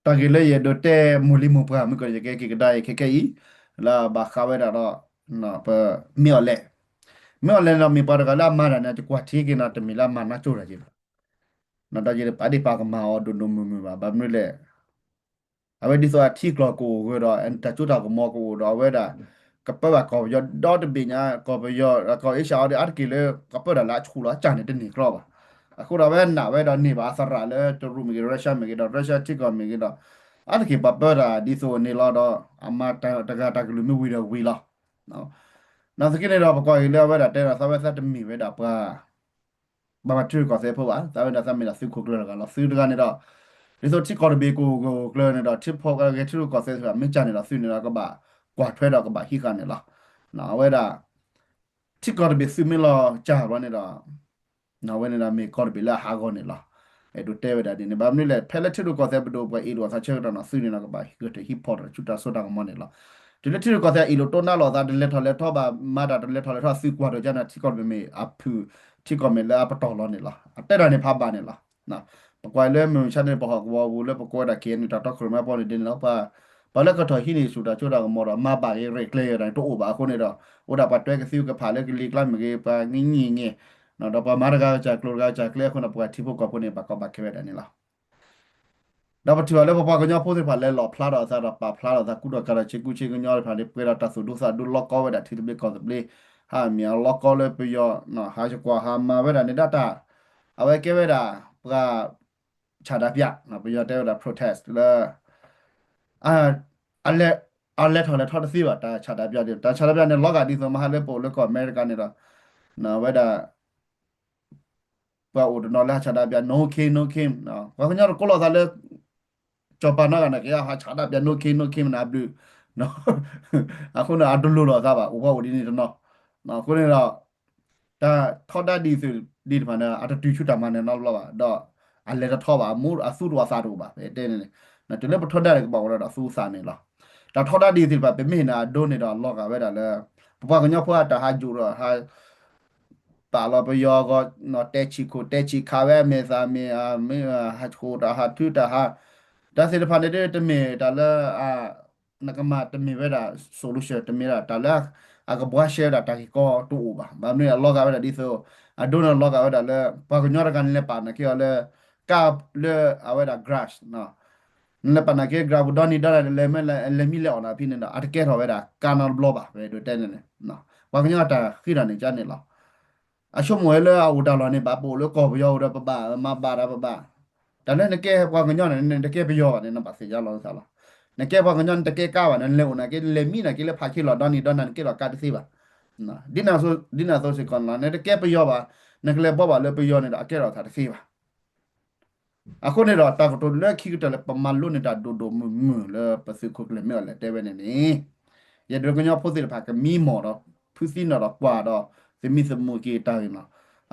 တၢ်ဂ့ၢ်လၢယအဲၣ်ဒိးတဲမိၢ်လံၤမိၢ်ပှၢ် မုၢ်ကီၢ်ယကဲက့ၤကဒါအံၤခဲခဲအံၤ လၢဘၣ်ဃးဝဲဒၣ်ဒီး ပမ့ၢ်အီၤလဲၣ်, မ့ၢ်အီၤလဲၣ်ဒီးမ့ၢ်ပှၤတဂၤလၢအမၤတၢ်န့ၣ် ယကွၢ်ထံက့ၤနီၤ တမ့ၢ်လၢအမၤနၢကၠိတၢ်က့ၤဘၣ်. ဒီးယပာ်ဒ့ၣ်ပာ်ကမၣ်အီၤဒိၣ်ဒိၣ်မုၢ်မုၢ်ဘၣ်. ဘၣ်မနုၤလဲၣ် အဝဲဒ်သိးအထံကျိကအိၣ်ဂၢၢ်ဒီး တၢ်ကၠိတၢ်ကမီၤကအိၣ်ဒီးအဝဲဒၣ် ကပၢဘၣ်ကီၢ်ပယီၤဒီတဘ့ၣ်ညါ ကီၢ်ပယီၤ ကီၢ်အ့ရှၢအီၤဒီး အါတက့ၢ်လၢ ကပၢတၢ်လၢအဆူၣ်လီၤအကၢ်န့ၣ် တန့ၢ်ကျီဘၣ်. အဃိဒီးအဝဲနာ်ဝဲဒီးန့ၢ်ဘၣ်အသရၣ်လၢတရူးမ့ၢ်ဂ့ၤ Russia မ့ၢ်ဂ့ၤဒီး Russia ထံကီၢ်မ့ၢ်ဂ့ၤဒီး အါတက့ၢ်ပှၤပၢတၢ်ဒ်သိးန့ၣ်လီၤဒီး အမၤတဂၤတၢ်ကလုၢ်မ့ၢ်ဝံၤဒီးဝံၤလီၤ. နာ်သက့န့ၣ်ဒီး ပကွၢ်က့ၤလၢအဝဲဒၣ်တဲဒီးသးဝဲသးတမ့ၢ်ဝဲဒၣ်ပှၤ ဘၣ်မၤထံရူၢ်ကီၢ်သဲးဖိဘၣ်, သးဝဲဒၣ်သးမ့ၢ်ဒၣ်သုးခိၣ်ကျၢၢ်တဂၤလီၤ. သုတဂၤန့ၣ်ဒီး ဒ်သိးထံကီၢ်တဘ့ၣ်ကအိၣ်ဂၢၢ်အိၣ်ကျၢၤန့ၣ်ဒီး ထံဖိကီၢ်ဖိဂဲၤထံရူၢ်ကီၢ်သဲးသ့ၣ်တဖၣ် မ့ၢ်ကၢ်န့ၣ်ဒီးသုန့ၣ်ဒီး ကဘၣ်ကွၢ်ထွဲဒီးကဘၣ်ဟံးဃာ်န့ၣ်လီၤ. အဝဲဒၣ် ထံကီၢ်တဘ့ၣ်သုမ့ၢ်လီၤကၢ်ဘျီန့ၣ်ဒီး အဝဲန့ၣ်ဒီးမ့ၢ်ကီၢ်တဘ့ၣ်လၢအဟးဂီၤန့ၣ်လီၤ. အဲၣ်ဒိးတဲဝဲဒၣ်ဒ်န့ၣ် ဘၣ်မနုၤလဲၣ် ဖဲလၢထံရူၢ်ကီၢ်သဲးပဒိၣ်ပှၤအ့ၣ်လိာ်အသးဆၢကတီၢ်န့ၣ် သုန့ၣ်ဒီးကဘၣ်ဟံးဃာ်တၢ်ဟံးဖီၣ်တၢ်ဆူတၢ်စိတၢ်ကမီၤန့ၣ်လီၤ. တုၤလၢထံရူၢ်ကီၢ်သဲးအ့ၣ်လိာ်တိၢ်နါလိာ်သး တလဲၤထီၣ်လဲၤထီဘၣ် မၤတၢ်တလဲၤထီၣ်လဲၤထီ သုကွၢ်ဒီးကၢ်န့ၣ် ထံကီၢ်တဘ့ၣ်မ့ၢ်အဖုၣ် ထံကီၢ်မ့ၢ်လၢအပတီၢ်လီၤန့ၣ်လီၤ. အတဲတၢ်န့ၣ်ဖးဘၣ်န့ၣ်လီၤ. ပကွၢ်လၢမုၢ်မဆါန့ၣ် ပဟီၣ်ကဝီၤပူၤလၢပကွဲးဒၣ် KNU တၢ်တီခိၣ်ရိၣ်မဲပီန့ၣ်ဒ်န့ၣ်လီၤ. ပှၤလၢကထီၣ်ဟံးန့ၢ်ဆူၣ်တၢ်စိတၢ်ကမီၤဒီး မၤဘၣ်ဂ့ၤရဲၣ်ကျဲၤဂ့ၤတၢ်န့ၣ် တအိၣ်ဘၣ်အဃိန့ၣ်ဒီး အိၣ်ဒၣ်ပှၤတွဲကသုကဖၣ်လၢကလံၤကျါမ့ၢ်ဂ့ၤ ပှၤငံၢ်ငံၢ်ငဲၢ် ဒီးပှၤမၤတဂၤကစၢ်ကျိၤတဂၤကစၢ်ကျဲအဃိန့ၣ် ပှၤထံဖိကီၢ်ဖိန့ၣ် ဘၣ်ကီဘၣ်ခဲဝဲဒၣ်န့ၣ်လီၤ. ဒီးပထံၣ်ဘၣ်လၢပပှၤကညီဖိသ့ၣ်တဖၣ်လဲၤလီၣ်ဖျါထီၣ်အသးဒီးပာ်ဖျါထီၣ်အသး ကူဒီးကၤဒီးဆ့ကူဆ့ကညီတဖၣ်န့ၣ် ပှဲၤဒီးတၢ်သူၣ်ဒူသးဒူလီၢ်ကီဝဲဒၣ်ထံသဘျ့ကီၢ်သဘျ့ ဟးမ့ၢ်အလီၢ်ကီလၢပယီၤ ဟးယကွၢ်ဟးမၤဝဲဒၣ်န့ၣ်ဒၣ်တၢ် အဝဲကဲဝဲဒၣ်ပှၤ ဆန္ဒပြ ပယီၤတဲဝဲဒၣ် protest လၢ အလဲၤ အလဲၤထီၣ်လဲၤထီတသ့ဘၣ် တၢ်ဆန္ဒပြန့ၣ် တၢ်ဆန္ဒပြန့ၣ် လီၤဂာ်ဒ်သိးမဟါလၢပအိၣ်လၢကီၢ်အမဲရကၤန့ၣ်ဒီး ဝဲဒၣ် ပှၤအိၣ်တနီၤလၢဟးဆန္ဒပြ no king no king ပှၤကညီတကိးလိာ်သးလၢ စီၤပၤနီတဂၤန့ၣ် ကဟးဆန္ဒပြ no king no king န့ၣ်အဘျုး အဃိန့ၣ် အတလိၤလိာ်သးဘၣ် အိၣ်ပှၤအိၣ်ဒ်န့ၣ်တနီၤ အဃိန့ၣ်ဒီး တၢ်ထီဒါဒ်သိးဒ်တဖၣ်န့ၣ် အတတုၤဆူတၢ်မၤနၢၤနီတဘျီဘၣ်, ဒီးအလဲၤတထီဘၣ်, အမူအသူတအိၣ်အသးတအိၣ်ဘၣ်, ဖဲတဲန့ၣ်, တုၤလၢပထီဒါန့ၣ် ကဘၣ်အိၣ်ဒီးအသူအသးန့ၣ်လီၤ. တၢ်ထီဒါဒ်သိးတဖၣ် ပမ့ၢ်ဟ့ၣ်နၤအဒိန့ၣ်ဒီး အလီၤဂာ်ဝဲဒၣ်လၢ ပပှၤကညီဖိအတၢ်ဟးယူၤဒီးဟး ပာ်လီၤပယီၤအဂီၢ်, တဲဆံးခိၣ်တဲဆံးခးဝဲအမဲာ်သးမ့ၢ်, မ့ၢ်ဟးဆံးခိၣ်တၢ်ဟးထုတၢ်ဟး, တၢ်သ့ၣ်တဖၣ်န့ၣ် တမ့ၢ်တၢ်လၢ နကမၤတမ့ၢ်ဝဲဒၣ် solution တမ့ၢ်ဒၣ်တၢ်လၢ အကဘှါရှဲဝဲဒၣ်တၢ်ဂ့ၢ်ကီတအိၣ်ဘၣ်. ဘၣ်မနုၤအလီၤဂာ်ဝဲဒၣ်ဒ်သိး အဒိန့ၣ်လီၤဂာ်ဝဲဒၣ်လၢ ပှၤကညီတဂၤနလဲၤပာ်နာ်က့အီၤလၢ ကၢ်လၢအဝဲဒၣ် grass နလဲၤပာ်နာ်က့ grass ပူၤဒီနံၤဒီနၤ လဲၤမ့ၢ်လဲၤမံလဲၤအီၣ်နၤဖဲန့ၣ်ဒီး အတကဲထီၣ်ဝဲဒၣ် ကၢ်နီတဘျီဘၣ် ပဒိးတဲန့ၣ်န့ၣ်, ပှၤကညီအတၢ်ဃ့တၢ်န့ၣ်ကန့ၣ်လီၤ. အဆိကမိၣ်ဝဲလၢအအိၣ်တၢ်လီၢ်န့ၣ် ဘၣ်ပအိၣ်လၢကီၢ်ပယီၤအိၣ်ဒီးပဘၣ်မၤဘၣ်ဒီးပဘၣ်, တၢ်လၢနကဲပှၤကညီန့ၣ် နတကဲပယီၤဘၣ်န့ၣ် နဘၣ်သ့ၣ်ညါလီၤသးလီၤ. နကဲပှၤကညီနတကဲကါဘၣ်န့ၣ် နလဲၤအိၣ်နာ်က့ နလဲၤမံနာ်က့လၢဖးခ့လီၤဒီနံၤဒီနၤ နကဲထီၣ်ကါတသ့ဘၣ်. ဒ်န့ၣ်အသိးစ့ၢ်ကီးန့ၣ်လီၤ နတကဲပယီၤဘၣ်, နကလဲၤဘှီဘၣ်လၢပယီၤန့ၣ်ဒီး အကဲထီၣ်သးတသ့ဘၣ်. အဃိန့ၣ်ဒီး တၢ်ကတိၤလၢခံကတၢၢ်လၢပမၤလိန့ၢ်တၢ်ဒိၣ်ဒိၣ်မုၢ်မုၢ်လၢပသုးခိၣ်ကျၢၢ် မ့ၢ်အီၤလဲၣ်တဲဝဲန့ၣ်န့ၣ်, ယဒုးကညီဖိသ့ၣ်တဖၣ်ကမံမီၢ်ဒီး ဖုသံနီၣ်ဒီးကွၢ်ဒီး သမံသမိးက့ၤတၢ်ဂ့ၢ်လီၤ.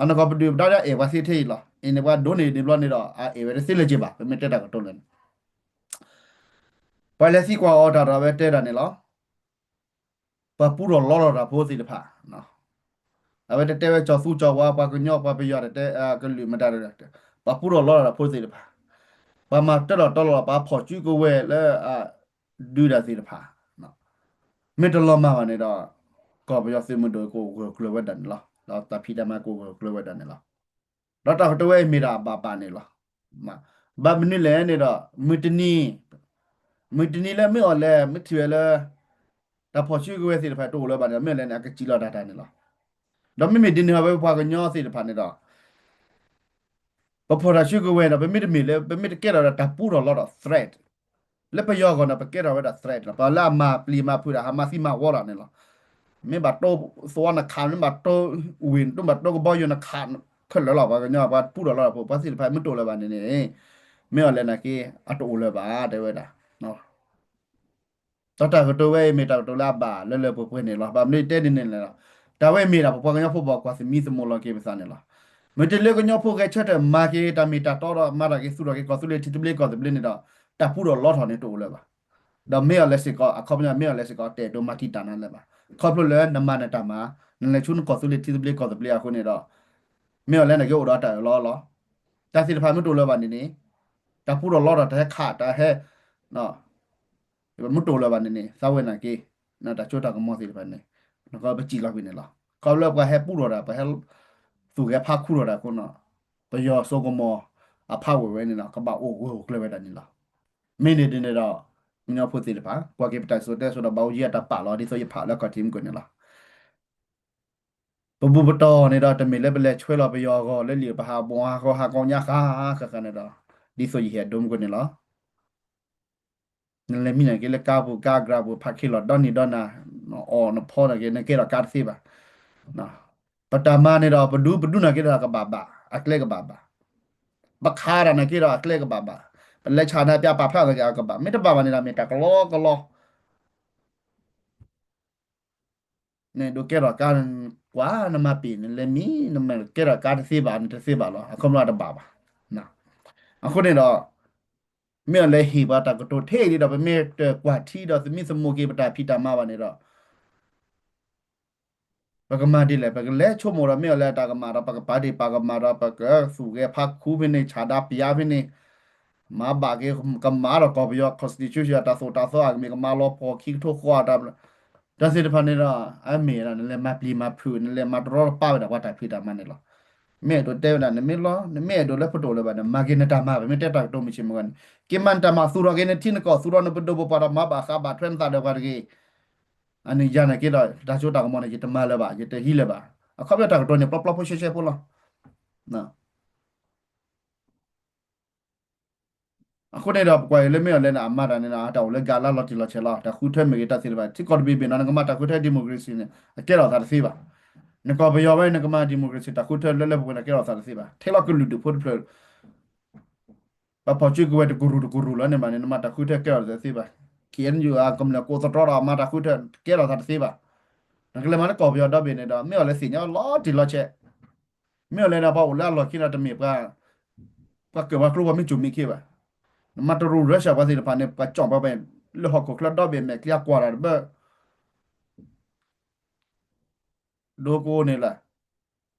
အနီၢ်ကီၢ်ပဒုၣ်ပဒါဒီးအဲၣ်ပှၤသ့ထဲအံၤလီၤ. အံၤန့ၣ်ပှၤဒိးန့ၢ်ဒံးဘျီန့ၣ်ဒီး အအဲၣ်ဝဲတသ့လၢၤက့ၤဘၣ် ပမ့ၢ်တဲတၢ်ကတိၤလၢာ်န့ၣ် ပှၤလဲၤသံကွၢ်အီၤတၢ်ဒီးအဝဲတဲဒၣ်န့ၣ်လီၤ. ပှၤပူထီၣ်လီထီၣ်တၢ်ဖိသ့ၣ်တဖၣ်, အဝဲတတဲဝဲကၠီၤသူကၠီၤဝါ ပှၤကညီပှၤပယီၤတတဲ ကလုာ်မတၤ, ပှၤပူထီၣ်လီထီၣ်တၢ်ဖိသ့ၣ်တဖၣ်, ပှၤမၤတၢထီၣ်တီလီၤ ပှၤဖီၣ်စုကဝဲၤလၢ ဒုးတၢ်သ့ၣ်တဖၣ်, မ့ၢ်တလီၤမၢ်ဘၣ်န့ၣ်ဒီး ကီၢ်ပယီၤသုးမုၢ်ဒိၣ်ကအိၣ်ဂၢၢ်ကျၢၤဝဲဒၣ်န့ၣ်လီၤ. ဒီးတၢ်ဖံးတၢ်မၤကအိၣ်ဂၢၢ်ကျၢၤဝဲဒၣ်န့ၣ်လီၤ. ဒီးတၢ်ကတိၤဝဲအံၤမ့ၢ်ဒၣ်အဘၣ်ဘၣ်န့ၣ်လီၤ. ဘၣ်မနုၤလဲၣ်န့ၣ်ဒီး မုၢ်တနံၤ, မုၢ်တနံၤလၢမ့ၢ်အီၤလဲၣ် မ့ၢ်ထံၣ်ဝဲလၢ တၢ်ဖီၣ်စုကဝဲၤသ့ၣ်တဖၣ်တအိၣ်လၢၤဘၣ်န့ၣ် မ့ၢ်အီၤလဲၣ်န့ၣ် အကစံးလီၤတၢ်တၢ်န့ၣ်လီၤ. ဒီးမ့မ့ၢ်ဒ်န့ၣ်ဟီဝဲပှၤကညီသ့ၣ်တဖၣ်န့ၣ်ဒီး ပဖီၣ်တၢ်စုကဝဲၤဒီး ပမ့ၢ်တမ့ၢ်လၢ ပမ့ၢ်တကဲထီၣ်ဒီးတၢ်ပူထီၣ်လီထီၣ် threat လၢပယီၤအဂီၢ်န့ၣ် ပကဲထီၣ်ဝဲဒၣ် threat လီၤ. ပှၤလၢအမၤပျံၤမၤဖုးဒီး ဟးမၤသံမၤဝီလီၤန့ၣ်လီၤ. မ့ၢ်ဘၣ်တိသဝီနခး မ့ၢ်ဘၣ်တိဝ့ၢ် မ့ၢ်ဘၣ်တိကဘီယူၤနခး ခဲလၢာ်လီၤ. ပှၤကညီ ပှၤပူထီၣ်လီထီၣ်ဖိ ပှၤသ့ၣ်တဖၣ်မ့ၢ်တအိၣ်လၢၤဘၣ်န့ၣ်န့ၣ် မ့ၢ်အီၤလဲၣ်နာ်က့ အတအိၣ်လၢၤဘၣ် တဲဝဲဒၣ် ဒီးတၢ်ကတိၤဝဲအံၤမ့ၢ်တၢ်ကတိၤလၢအဘၣ်လၢလၢပှဲၤပှဲၤန့ၣ်လီၤ. ဘၣ်မနုၤတဲဒ်န့ၣ်လဲၣ်လီၤ. တၢ်ဝဲအံၤမ့ၢ်ဒၣ်ပပှၤကညီဖိဘၣ်ကွၢ်သမံသမိးလီၤက့ၤပသးန့ၣ်လီၤ. မ့ၢ်တုၤလၢကညီဖိဂဲၤဆၢထၢၣ်မၤက့ၤတၢ်မ့ၢ်တၢ်တီဒီး မၤတၢ်က့ၤသူၣ်ထီၣ်က့ၤကီၢ်သူလ့ၤထံသဘျ့ကီၢ်သဘျ့န့ၣ်ဒီး တၢ်ပူထီၣ်လီထီၣ်န့ၣ်တအိၣ်လၢၤဘၣ်. ဒီးမ့ၢ်အီၤလဲၤစ့ၢ်ကီး အခီပညီမ့ၢ်အီၤလဲၤစ့ၢ်ကီး တအဲၣ်ဒိးမၤတံာ်တာ်နၤလၢၤဘၣ်. ခီဖျိလၢနမၤနတၢ်မၤ နလဲၤဆူနကီၢ်သူလ့ၤထံသဘျ့ကီၢ်သဘျ့အဃိန့ၣ်ဒီး မ့ၢ်အီၤလဲၤနာ်က့အိၣ်ဒီးတၢ်အၢၣ်လီၤလီၤ. တၢ်သ့ၣ်တဖၣ်မ့ၢ်တအိၣ်လၢၤဘၣ်န့ၣ်န့ၣ် တၢ်ပူထီၣ်လီထီၣ် တၢ်ဟဲခး တၢ်ဟဲ မ့ၢ်တအိၣ်လၢၤဘၣ်န့ၣ်န့ၣ် သးဝဲနာ်က့ တၢ်စိတၢ်ကမီၤသ့ၣ်တဖၣ်န့ၣ် နကပစံးလီၤကွံာ်န့ၣ်လီၤ. ခီဖျိပှၤဟဲပူထီၣ်တၢ် ပှၤဟဲသူၣ်ဂဲၤဖးခူထီၣ်တၢ်အဃိန့ၣ် ပယီၤစိကမီၤအဖးဝဲၢ်ဝဲန့ၣ်ဒီး ကဘၣ်အိၣ်ဂၢၢ်အိၣ်ကျၢၤဝဲဒၣ်န့ၣ်လီၤ. မ့ၢ်န့ၣ်ဒ်န့ၣ်ဒီး ကညီဖိသ့ၣ်တဖၣ် ကွၢ်က့ၤပတၢ်စံၣ်စိၤတဲစိၤဒီး ဘၣ်အိၣ်ယံၤအတၢ်ပာ်လီၤ ဒ်သိးယဖးလၢအခီၣ်ထံးမုၢ်ကွံာ်န့ၣ်လီၤ. ပဘူၣ်ပတီၢ်န့ၣ်ဒီး တမ့ၢ်လၢပလဲၤဆွဲလီၤပယီၤအဂီၢ် လၢလံာ်ပဟးဘီဟးဂီၤဟးကီညါဃါဃါဃါန့ၣ်ဒီး ဒ်သိးယဟ့ၣ်အဒိမုၢ်ကွံာ်န့ၣ်လီၤ. နလဲၤမံနာ်က့လၢကါပူၤကါ grass ပူၤ ဖးခ့လီၤဒီနံၤဒီနၤ နအီၣ်နဖီနာ်က့ နကဲထီၣ်ကါတသ့ဘၣ်. ပတၢ်မၤန့ၣ်ဒီး ပဒူပဒူနာ်က့ဒီးကဘၣ်ဘၣ် အကျဲကဘၣ်ဘၣ်. ပခးတၢ်နာ်က့ဒီးအကျဲကဘၣ်ဘၣ်. ပလဲၤဆၣ်နၤပျၢ်ပာ်ဖျါနာ်က့အကဘၣ် မ့ၢ်တဘၣ်ဘၣ်န့ၣ်ဒီး မ့ၢ်တၢ်ကလီကလီ နဒိးကဲထီၣ်ကါ ကွၢ်နမၤပ့ၤ နလဲၤမံ နမ့ၢ်ကဲထီၣ်ကါတသ့ဘၣ် နတသ့ဘၣ်လီၤ အခီပညီတဘၣ်ဘၣ်. အဃိန့ၣ်ဒီး မ့ၢ်အီၤလဲၤဟ့ၣ်ပှၤတၢ်ကတိၤထဲအံၤဒီး ပမ့ၢ်တကွၢ်ထံဒီးသမံသမိးက့ၤပတၢ်ဖံးတၢ်မၤဘၣ်န့ၣ်ဒီး ပကမၤဒ်လဲၣ် ပကလဲၤဆိကမိၣ်ဒီး မ့ၢ်အီၤလဲၤတၢ်ကမၣ်ဒီး ပကပာ်ဒ့ၣ်ပာ်ကမၣ်ဒီး ပကသူၣ်ဂဲၤဖးခူဖဲန့ၣ် ဆၣ်ဒါပယါဖဲန့ၣ် မၤဘၣ်က့ၤကမၣ်ဒီးကီၢ်ပယီၤ constitution တၢ်သိၣ်တၢ်သီအကမ့ၢ် ကမၤလီၤပှီၢ်ခံကထိဃီအတၢ် တၢ်သ့ၣ်တဖၣ်န့ၣ်ဒီး အမ့ၢ်ဒၣ် နလဲၤမၤပျံၤမၤဖုး နလဲၤမၤတရီတပါဝဲဒၣ်ပှၤတၢ်ဖံးတၢ်မၤန့ၣ်လီၤ. မ့ၢ်အဲၣ်ဒိးတဲဝဲဒၣ် နမ့ၢ်လီၤ နမ့ၢ်အဲၣ်ဒိးလၢပတအိၣ်လၢၤဘၣ်န့ၣ် မၤက့ၤနတၢ်မၤ ပမ့ၢ်တဲတၢ်ကတိၤမုၢ်ဆ့ၣ်မုၢ်ဂီၤန့ၣ် က့ၤမၤနတၢ်မၤ သူၣ်ထီၣ်က့ၤနထံနကီၢ် သူၣ်ထီၣ်နပဒိၣ်ပပှၢ်ဒီး မၤဘၣ်ဃးဘၣ်ထွဲနသးဒီးပှၤတဂ့ၤ အန့ၣ်ယၤနာ်က့ဒီး တၢ်စိတၢ်ကမီၤန့ၣ် ယတမၤလၢၤဘၣ် ယတဟံးလၢၤဘၣ်. အခီပညီတၢ်ကတိၤန့ၣ် ပျီပျီဖိရှဲရှဲဖိလီၤ. အဃိန့ၣ်ဒီး ပကွၢ်အံၤလၢမ့ၢ်အီၤလဲၣ်န့ၣ် အမၤတၢ်န့ၣ်ဒီး အတၢ်အိၣ်လၢကလါလီၤတံၢ်လီၤဆဲးလီၤ. တၢ်ဃုထၢမ့ၢ်ဂ့ၤတၢ်သ့ၣ်တဖၣ် ထံကီၢ်တဘ့ၣ်ဘ့ၣ်နီၤ နကမၤတၢ်ဃုထၢ democracy န့ၣ် အကဲထီၣ်သးတသ့ဘၣ်. နကီၢ်ပယီၤဝဲ နကမၤ democracy တၢ်ဃုထၢလၢလၢပှဲၤပှဲၤန့ၣ် ကဲထီၣ်သးတသ့ဘၣ်. ထဲလီၤကလုာ်ဒူၣ်ဖိတဖျၢၣ် ပှၤဖီၣ်စုကဝဲၤတကရူၢ်တကရူၢ်လီၤန့ၣ်ဘၣ်န့ၣ် နမၤတၢ်ဃုထၢကဲထီၣ်သးတသ့ဘၣ်. ခ့ၣ်အဲၣ်ယူၣ် အကမျၢၢ်ကိးသတြီဒီး မၤတၢ်ဃုထၢ ကဲထီၣ်သးတသ့ဘၣ်. နကလဲၤမၤလၢကီၢ်ပယီၤဒီဘ့ၣ်န့ၣ်ဒီး မ့ၢ်အီၤလဲၤသ့ၣ်ညါလီၤတံၢ်လီၤဆဲး, မ့ၢ်အီၤလဲၤဒီးပှၤအိၣ်လၢအလီၢ်ခံဒီးတမ့ၢ်ပှၤ ပှၤကၢၢ်ပှၤကျိပှၤမ့ၢ်စိာ်မ့ၢ်ခ့ဘၣ်. နမၤတရူး Russia ပှၤသ့ၣ်တဖၣ်န့ၣ် ပှၤကၠီၣ်ပှၤ လၢဟီၣ်ခိၣ်ချၢဒီဘ့ၣ်မဲာ်ချံအကွၢ်တၢ်တဘၢ ဒိကအိၣ်န့ၣ်လၢ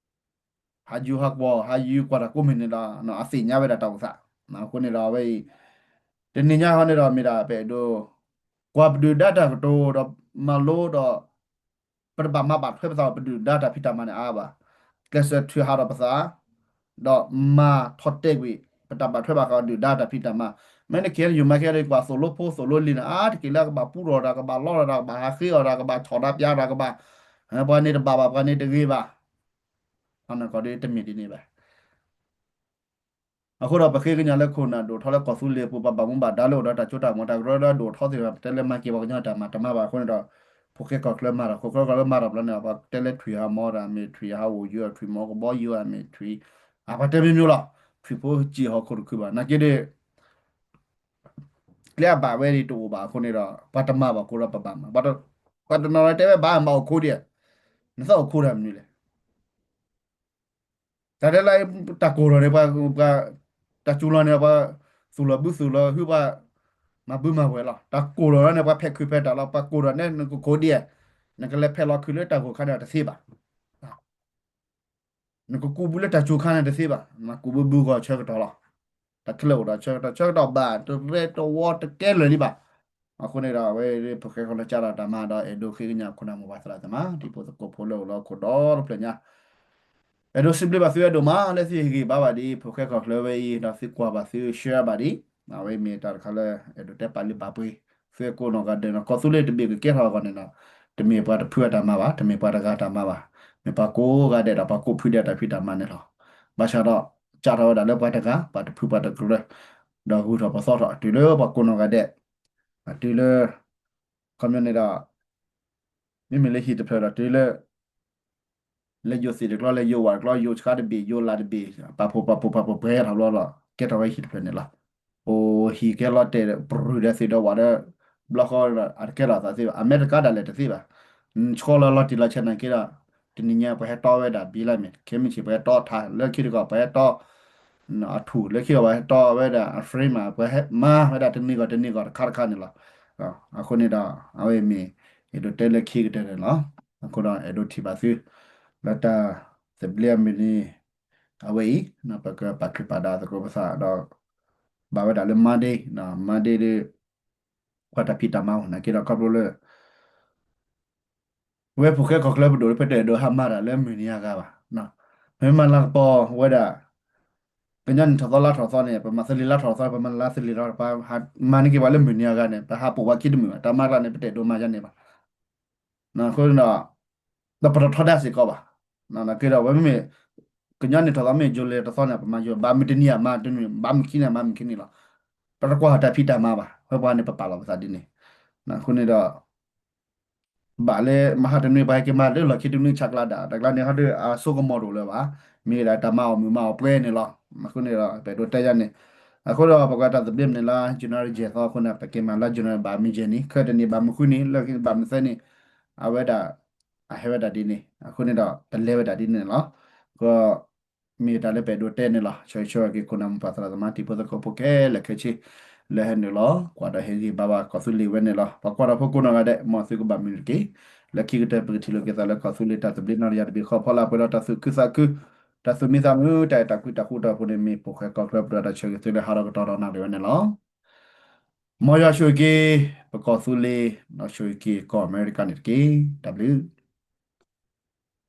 ဟးယူၤဟးကွီၢ် ဟးယူၤကွၢ်တၢ်ကိးမုၢ်နံၤဒီး အသ့ၣ်ညါဝဲဒၣ်တၢ်အိၣ်သး. အဃိန့ၣ်ဒီးအဝဲအံၤ တနံၤညါဟီန့ၣ်ဒီးမ့ၢ်ဒၣ်ပအဲၣ်ဒိး ကွၢ်ပဒုၣ်ဒါတၢ်ကတိၤဒီးမၤလိဒီး ပတဘၣ်မၤဘၣ်ထွဲပသးဒီးပဒုၣ်ဒါတၢ်ဖံးတၢ်မၤန့ၣ်အါဘၣ်. ကျဲးစၢးထုးဟးဒီးပသး ဒီးမၤထီၣ်တဲာ်ကွံာ် ပတၢ်ဘၣ်ထွဲဘၣ်ဃးဒုၣ်ဒါတၢ်ဖံးတၢ်မၤ. မ့ၢ်န K N U မၤကဲဒီးကွၢ်သိၣ်လိဖိသိၣ်လိလံၤန့ၣ် အါတက့ၢ်လၢကဘၣ်ပူထီၣ်တၢ် ကဘၣ်လီထီၣ်တၢ် ကဘၣ်ဟးဃ့အီၣ်တၢ် ကဘၣ်ဆီၣ်တၢ်ပၠးတၢ် ကဘၣ် ပှၤန့ၣ်တဘၣ်ဘၣ် ပှၤန့ၣ်တဂ့ၤဘၣ်. အနီၢ်ကီၢ်ဒ်တမ့ၢ်ဒ်န့ၣ်ဘၣ်. အဃိဒီးပဃ့ကညးလၢခိၣ်နၢ်ဒိၣ်ထီလၢကီၢ်သူလ့ၤပူၤ ပှၤဘၣ်မူဘၣ်ဒါလၢအိၣ်ဒီးတၢ်စိတၢ်ကမီၤတၢ်ကရၢလၢအဒိၣ်ထီသ့ၣ်တဖၣ် ပတဲလၢမၤက့ၤပှၤကညီတၢ်မၤတမၤဘၣ်အဃိန့ၣ်ဒီး ဖိၣ်ဃဲကီၢ်ချၢမၤဒီး ခိၣ်ဃဲကီၢ်ချၢမၤဒီး ပှၤတဲလၢထွံၣ်ဟးမီၤတၢ်မ့ၢ်ထွံၣ်ဟးအိၣ်ယိာ် ထွံၣ်မီၤကဘီယိာ်မ့ၢ်ထွံၣ် အပှၤတဲမ့ၢ်မ့ၢ်လီၤ. ထွံၣ်ဖိစံၣ်ဟီၣ်ခိၣ်တခုဘၣ် နာ်က့ဒီး ကျဲအဘၣ်ဝဲဒ်တအိၣ်ဘၣ်အဃိန့ၣ်ဒီး ပှၤတမၤဘၣ်အဃိဒီးပဘၣ်မၤ ပှၤတနီၤတဲဝဲဘၣ်မၤအိၣ်ခိးဒံး နသးအိၣ်ခိးတၢ်မနုၤလဲၣ်. တၢ်တဲလၢ တၢ်ကိၢ်ထီၣ်န့ၣ် ပှၤ တၢ်စူၤလီၤန့ၣ် ပှၤသူၣ်လီၤဘုသူၣ်လီၤဟု ပှၤမၤဘုမၤဝဲၢ်လီၤ. တၢ်ကိၢ်ထီၣ်လီၤန့ၣ် ပှၤဖဲးခုးဖဲးတၢ်လီၤ. ပှၤကိၢ်ထီၣ်န့ၣ် နကခိးဒံး နကလဲၤဖဲးလီၤခုးလၢတၢ်ဂိၢ်ခါန့ၣ်တသ့ဘၣ်. နကကူးဘုလၢတၢ်စူၤခါန့ၣ်တသ့ဘၣ်. မၤကူးဘုဘုဂီၢ်ဆၢကတီၢ်လီၤ. တၢ်ခဲလၢာ်အိၣ်ဒီးဆၢကတီၢ် ဆၢကတီၢ်ဘၣ် တရဲတဝီတကဲလၢာ်လံဘၣ်. အဃိန့ၣ်ဒီး အဝဲဖိၣ်ဃဲကီၢ်ချၢစးထီၣ်တၢ်မၤဒီး အဲၣ်ဒိးဃ့ကညးခိၣ်နၢ်မိၢ်ပၢ်သရၣ်သမါ တံၤဖိသကိးဖိလၢအိၣ်လၢဟီၣ်ခိၣ်ဒီတဖျၢၣ်ညါ အဲၣ်ဒိးစံးဘျုးဘၣ်သုအဲၣ်ဒိးမး လၢသုဟ့ၣ်ဂံၢ်ဘါဘၣ်ဒံး ဖိၣ်ဃဲကီၢ်ချၢဝဲအံၤ ဒီးသုကွၢ်ဘၣ်သု share ဘၣ်ဒံး အဝဲမ့ၢ်တၢ်တခါလၢ အဲၣ်ဒိးတဲပာ်လုၢ်ပာ်ပှ့ၤ သုကိးနီၢ်ဂၤဒဲးနီၤ ကီၢ်သူလ့ၤတဘ့ၣ်ကကဲထီၣ်အဂီၢ်န့ၣ်ဒီး တမ့ၢ်ပှၤတဖုအတၢ်မၤဘၣ် တမ့ၢ်ပှၤတဂၤတၢ်မၤဘၣ် မ့ၢ်ပှၤကိးဂၤဒဲးဒီးပှၤကိးဖုဒဲးတၢ်ဖံးတၢ်မၤန့ၣ်လီၤ. ဘၣ်ဆၣ်ဒီး စးထီၣ်ဝဲဒၣ်လၢပှၤတဂၤ ပှၤတဖုပှၤတကရၢ ဒီးဂုာ်ထီၣ်ပသီထီၣ် တုၤလၢပှၤကိးနီၢ်ဂၤဒဲး တုၤလၢ ခီပညီန့ၣ်ဒီး မ့မ့ၢ်လၢဟံၣ်တဖျၢၣ်ဒီးတုၤလၢ လဲၤယိာ်သ့ၣ်တကျီ လဲၤယိာ်ဝၣ်တကျီ ယိာ်ဆှါတဘ့ၣ် ယိာ်လၢ်တဘ့ၣ် ပာ်ဖှိၣ်ပာ်ဖှိၣ်ပာ်ဖှိၣ်ပှဲၤထီၣ်ဘျီဒီး ကဲထီၣ်ဝဲဟံၣ်တဖျၢၣ်န့ၣ်လီၤ. အိၣ်ဟံၣ်ကဲလီၤတဲာ် ပြူၤဒီးသ့ၣ်ဒီးဝၣ်ဒီး ဘျီဃီဒီး အတကဲထီၣ်အသးသ့ဘၣ် အမဲရကၤဒၣ်လဲာ်တသ့ဘၣ်. ဆှီလီၤလီၤတံၢ်လီၤဆဲးနာ်က့ဒီး တနံၤညါပှၤဟဲတီဝဲဒၣ်ဘံလၢမ့ၢ် ခဲမုၢ်ဆ့ၣ်ပှၤဟဲတီထး လၢခံတခီပှၤဟဲတီ အထူၣ် လၢခံတခီပှၤဟဲတီဝဲဒၣ်အ frame ပှၤဟဲမၤဝဲဒၣ်တနံၤဂီၢ်တနံၤဂီၢ်တခါတခါန့ၣ်လီၤ. အဃိန့ၣ်ဒီး အဝဲမ့ၢ် အဲၣ်ဒိးတဲလၢခံကတၢၢ်န့ၣ်လီၤ. အဃိဒီးအဲၣ်ဒိးထံၣ်ဘၣ်သု လၢတၢ်သဘျ့အမုၢ်နံၤ အဝဲအံၤ ပကပာ်ချံပာ်ဒါသကိးပသးဒီး ဘၣ်ဝဲဒၣ်လၢ Monday Monday ဒီး ကွၢ်တၢ်ဖံးတၢ်မၤအိၣ်နာ်က့ဒီးခီဖျိလၢ ဝဲဖိၣ်ဃဲကီၢ်ချၢပဒိၣ်လၢဖဲတအဲၣ်ဒိးဟးမၤတၢ်လၢမုၢ်နံၤအဂၤဘၣ်. မ့ၢ်မၤလၤကပီၤဝဲဒၣ် ကညီနံၣ်ထီၣ်သီလါထီၣ်သီန့ၣ် ပမၤသလံၤလါထီၣ်သီ ပမၤလါသလံၤလါထီၣ် ပမၤန့ၢ်က့ၤပှၤလၢမုၢ်နံၤအဂၤန့ၣ် ပဟးပိာ်ပှၤခံတမုာ်ဘၣ် တၢ်မၤကျါန့ၣ် ပတအဲၣ်ဒိးမၤယါန့ၣ်ဘၣ်. အဃိဒီး ဒီးပတထီဒါစ့ၢ်ကီးဘၣ်. နာ်က့ဒီး ဝဲမ့မ့ၢ် ကညီနံၣ်ထီၣ်သီမ့ၢ် July တသီန့ၣ် ပမၤယိာ် ဘၣ်မုၢ်တနံၤအမၤတနံၤ ဘၣ်မုၢ်ခံနံၤအမၤမုၢ်ခံနံၤလီၤ. ပတကွၢ်တၢ်ဖံးတၢ်မၤဘၣ် ဝဲပှၤန့ၣ် ပပာ်လီၤပသးဒ်န့ၣ်. အဃိန့ၣ်ဒီး ဘၣ်လၢမဟါတနွံ ပှၤဟဲက့ၤမၤလၢလီၢ်ခံတနွံဆးကျါဒၣ် တကျါန့ၣ်ဟီဒီး အစိကမီၤတအိၣ်လၢၤဘၣ်. မ့ၢ်ဒၣ်တၢ်မၤအီၣ်မုာ်မၤအီၣ်ပှဲၤန့ၣ်လီၤ. အဃိန့ၣ်ဒီး ပအဲၣ်ဒိးတဲယါန့ၣ် အဃိဒီး ပကွၢ်တၢ်သဘျ့မုၢ်နံၤလါ January ယဲၢ်သီအဃိန့ၣ် ပက့ၤမၤလါ January ဘၣ်မုၢ်ယဲၢ်နံၤ ခဲတနံၤဘၣ်မုၢ်ဃုနံၤ လၢဘၣ်မုၢ်သၢနံၤ အဝဲဒၣ် အဟဲဝဲဒၣ်ဒ်န့ၣ် အဃိန့ၣ်ဒီး တလဲၤဝဲဒၣ်ဒ်န့ၣ်လီၤ. က မ့ၢ်တၢ်လၢပအဲၣ်ဒိးတဲန့ၣ်လီၤ. ဆၢဂ့ၤဆၢဝါက့ၤ ခိၣ်နၢ်မိၢ်ပၢ်သရၣ်သမါ တံၤဖိသကိးဖိခဲလၢာ်ခဲဆ့ လၢဟဲနုာ်လီၤ ကွၢ်ဒီးဟ့ၣ်ဂံၢ်ဘါဘၣ်ကီၢ်သူလ့ၤဝဲန့ၣ်လီၤ. ပှၤကွၢ်တၢ်ဖိကိးနီၢ်ဂၤဒဲး မ်သုကဘၣ်မုာ်တက့ၢ်. လၢခံကတၢၢ် ပကထံၣ်လိာ်က့ၤသးလၢကီၢ်သူလ့ၤတၢ်သဘျ့နီၢ်တယၢ်တဘ့ၣ်ဃီ ဖီလာ်ပှဲၤဒီးတၢ်သူၣ်ခုသးခု တၢ်သူၣ်မံသးမုာ် တၢ်အဲၣ်တၢ်ကွံတၢ်ဃူတၢ်ဖိးန့ၣ် မ့ၢ်ဖိၣ်ဃဲကီၢ်ချၢပဒိၣ်တၢ်ဆၢဂ့ၤသုလၢဟးထီၣ်ကတီၢ်ဒီးနၣ်ရံၣ်ဝဲန့ၣ်လီၤ. မ်ယွၤဆိၣ်ဂ့ၤက့ၤ ပကီၢ်သူလ့ၤ ဒီးဆိၣ်ဂ့ၤက့ၤကီၢ်အမဲရကၤန့ၣ်တက့ၢ်. တၢ်ဘျုး